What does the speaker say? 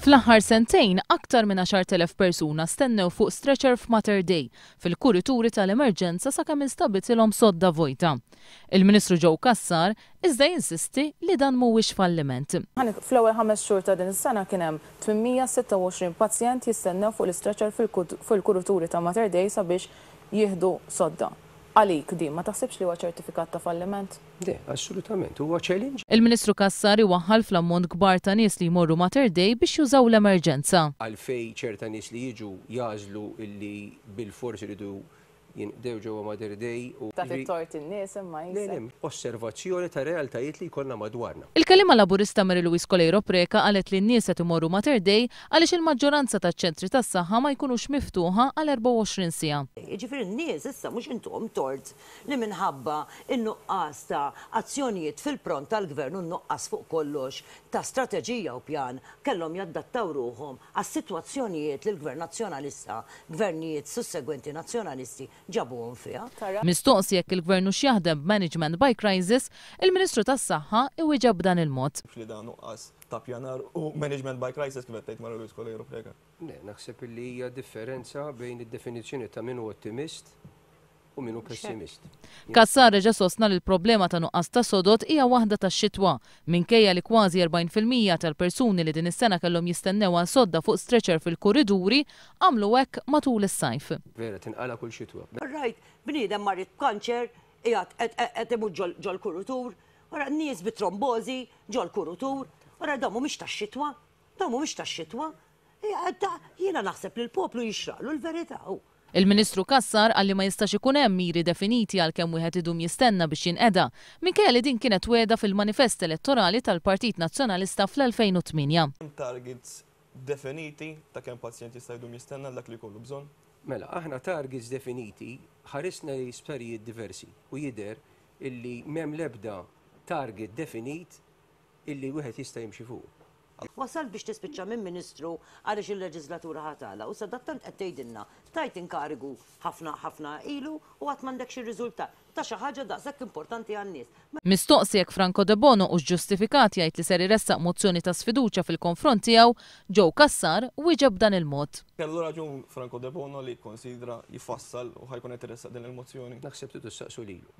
Fl-aħħar sentejn, aktar minn 10,000 persuna stennew fuq stretcher f'Mater Dei, fil-kurituri tal-emerġenza sakemm instabitilhom sodda vojta. Il-Ministru Joe Cassar iżda jinsisti li dan mhuwiex falliment. Fl-ewwel ħames xhur ta' din is-sena kien hemm 826 pazjent jistennew fuq l-istretcher fil-kurituri ta' Mater Dei sabiex jieħdu sodda. Għalik din ma taħsibx li huwa ċertifikat ta' falliment? Le, assolutament, huwa challenge. Il-Ministru Cassar iwaħħal fl-ammont kbar ta' nies li jmorru Mater Dei biex jużaw l-emerġenza. Għalfejn ċerta nies li jiġu jagħżlu illi bilfors iridu jinqdew ġewwa Mater Dei u. Tagħti t-tort in-nies imma Le, le, osservazzjoni ta' realtajiet li jkollna madwarna. Il-kelliema Laburista Mary Louise Coleiro Preca qalet li n-nies qed imorru Mater Dei għaliex il-maġġoranza taċ-ċentri tas-saħħa ma jkunux miftuħa għal 24 siegħa. Jiġifieri n-nies issa mhux intuhom tort li minħabba n-nuqqas ta' azzjonijiet fil-pront tal-Gvern u n-nuqqas fuq kollox ta' strateġija u pjan kellhom jaddattaw ruħhom għas-sitwazzjonijiet li l-Gvern Nazzjonalista, gvernijiet sussegwenti Nazzjonalisti ġabuhom fiha. Mistoqsi jekk il-Gvern hux jaħdem b'management by crisis, il-Ministru tas-Saħħa iwieġeb b'dan il-mod. Li dan nuqqas ta' pjanar u management by crisis kif qed tgħid Marie Louise Coleiro Preca. Le, naħseb illi hija differenza bejn id-definizzjoni ta' min hu ottimist u min hu pessimist. Cassar reġa' sostna li l-problema ta' nuqqas ta' sodod hija waħda tax-xitwa, minkejja li kważi 40% tal-persuni li din is-sena kellhom jistennew għal sodda fuq stretcher fil-kuriduri għamlu hekk matul is-sajf. Vera, tinqala' kull xitwa. Rajt bniedem marid b'kanċer qiegħed qed imut ġol-kurutur, ora nies bi trombożi ġol-kurutur, ora dawn mhumiex tax-xitwa, dawn mhumiex tax-xitwa. Jiena naħseb li l-poplu jixraqlu l-verità. Il-Ministru Cassar qal li ma jistax ikun hemm miri definiti għal kemm wieħed idum jistenna biex jinqeda, minkejja li din kienet wegħda fil-manifest elettorali tal-Partit Nazzjonalista fl-2008. Hemm targets definiti ta' kemm pazjent jista' jdum jistenna għal dak li jkollu bżonn? Mela, aħna targets definiti ħarisna lejn sptarijiet diversi u jidher illi m'hemm l-ebda target definit illi wieħed jista' jimxi fuqu. Wasalt biex tispiċċa minn Ministru għaliex il-leġiżlatura ħa tagħlaq u sadattant qed tgħidilna tajt inkarigu ħafna ħafna ilu u għad m'għandekx ir-riżultat ta' xi ħaġa daqshekk importanti għan-nies. Mistoqsi jekk Franco Debono hux ġustifikat jgħid li ser iressaq mozzjoni ta' sfiduċja fil-konfront tiegħu, Joe Cassar wieġeb b'dan il-mod. Kellu raġun Franco Debono li jikkonsidra jfassal u ħa jkun qed iressaq din il-mozzjoni? Naħseb tridu ssaqsu lilu.